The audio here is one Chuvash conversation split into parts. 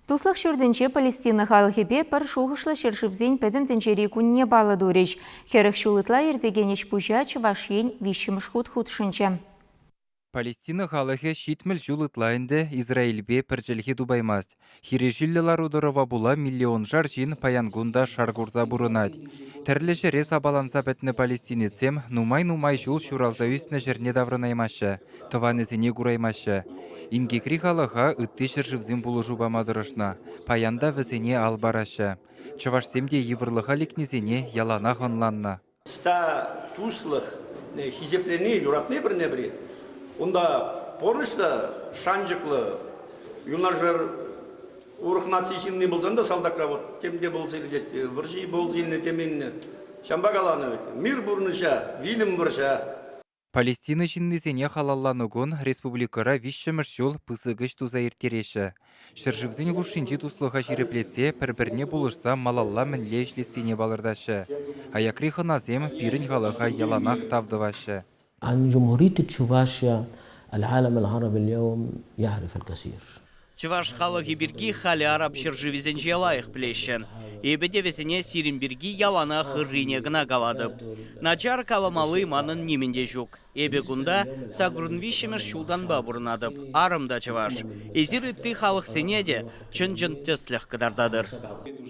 Туслӑх ҫуртӗнче Палестина халӑхӗпе пӗр шухӑшлӑ ҫӗршывсен пӗтӗм тӗнчери кунне паллӑ турӗҫ. 40 ҫул ытла иртекен ӗҫ-пуҫа Чӑваш Ен виҫҫӗмӗш хут хутшӑнчӗ. Палестина халӑхӗ 70 ҫул ытла ӗнтӗ Израильпе пӗр чӗлхе тупаймасть. Хирӗҫӳллӗ лару-тӑрӑва пула миллионшар ҫын паян кун та шар курса пурӑнать. Тӗрлӗ ҫӗре сапаланса пӗтнӗ палестинецсем нумай-нумай ҫул ҫуралса ӳснӗ ҫӗрне таврӑнаймаҫҫӗ, тӑванӗсене кураймаҫҫӗ. Инкекри халӑха ытти ҫӗршывсем пулӑшу пама тӑрӑшнӑ, паян та вӗсене ал параҫҫӗ. Чӑвашсем те йывӑрлӑха лекнисене яланах ӑнланнӑ. Ста туслӑх, хисеплени, юратни пӗрне-пӗри. Унта пурнӑҫ та шанчӑклӑ. Юнашар урӑх наци ҫынни пулсан та салтакра вот тем те пулса иртет, вӑрҫи пулса илнӗ, тем илнӗ. Ҫавӑнпа каланӑ вӗт, мир пурнӑҫа, вилӗм вӑрҫа. Палестина ҫыннисене халалланӑ кун республикӑра виҫҫӗмӗш ҫул пысӑк ӗҫ туса ирттереҫҫӗ. Ҫӗршывсен хушшинчи туслӑха ҫирӗплетсе пӗр-пӗрне пулӑшса малалла мӗнле ӗҫлессине палӑртаҫҫӗ. Аякри хӑнасем пирӗн халӑха яланах тав тӑваҫҫӗ. عن جمهورية تشوفاشيا العالم العربي اليوم يعرف الكثير. Чӑваш халӑхӗ пирки халӗ араб ҫӗршывӗсенче лайӑх пӗлеҫҫӗ. Эпӗ те вӗсене сирӗн пирки яланах ыррине кӑна калатӑп. Начар каламалли манӑн нимӗн те ҫук. Эпӗ кунта 83-мӗш ҫултанпа пурӑнатӑп, арӑм та чӑваш. Эсир ытти халӑхсене те чӑн-чӑн тӗслӗх кӑтартатӑр.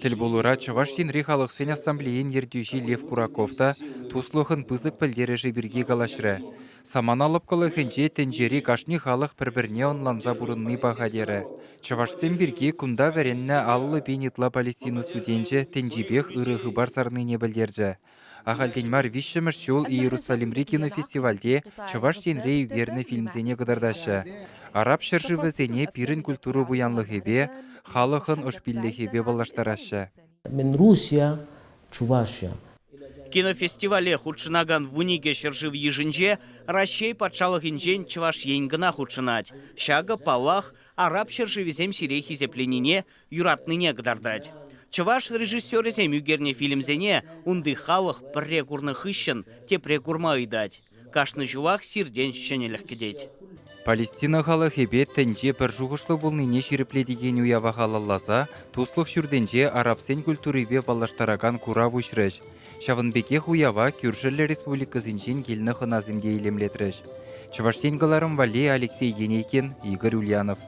Тӗлпулура Чӑваш Енри халӑхсен ассамблейин ертӳҫи Лев Кураков та туслӑхӑн пысӑк пӗлтерӗшӗ пирки калаҫрӗ. Самана лӑпкӑлӑхӗнче тӗнчери кашни халӑх пӗр-пӗрне ӑнланса пурӑнни паха терӗ. Чӑвашсем пирки кунта вӗреннӗ 50 000 ытла Палестина студенчӗ тӗнчипех ырӑ хыпар сарнине пӗлтерчӗ. Ахальтен мар виҫҫӗмӗш ҫул Иерусалимри кинофестивальте Чӑваш Енре ӳкернӗ фильмсене кӑтартаҫҫӗ. Араб ҫӗршывӗсене пирӗн культура пуянлӑхӗпе, халӑхӑн ӑшпиллӗхӗпе паллаштараҫҫӗ. من روسيا Чувашия. Кинофестивале хутшӑнакан 12 ҫӗршыв йышӗнче Раҫҫей патшалӑхӗнчен Чӑваш Ен кӑна хутшӑнать. Ҫакӑ, паллах, араб ҫӗршывӗсем сире хисепленине, юратнине кӑтартать. Чӑваш режиссерӗсем ӳкернӗ фильмсене унти халӑх пӗрре курнӑ хыҫҫӑн тепре курма ыйтать. Кашни ҫулах сиртен ҫӗнӗлӗх кӗтет. Палестина халӑхӗпе тӗнче пӗр шухӑшлӑ пулнине ҫирӗплетекен уява халалласа Туслӑх ҫуртӗнче арабсен культурипе паллаштаракан курав уҫрӗҫ. Ҫавӑн пекех уява кӳршӗллӗ республикӑсенчен килнӗ хӑнасем те илемлетрӗҫ. Чӑваш Ен кӑларӑм валли Алексей Енейкин, Игорь Ульянов.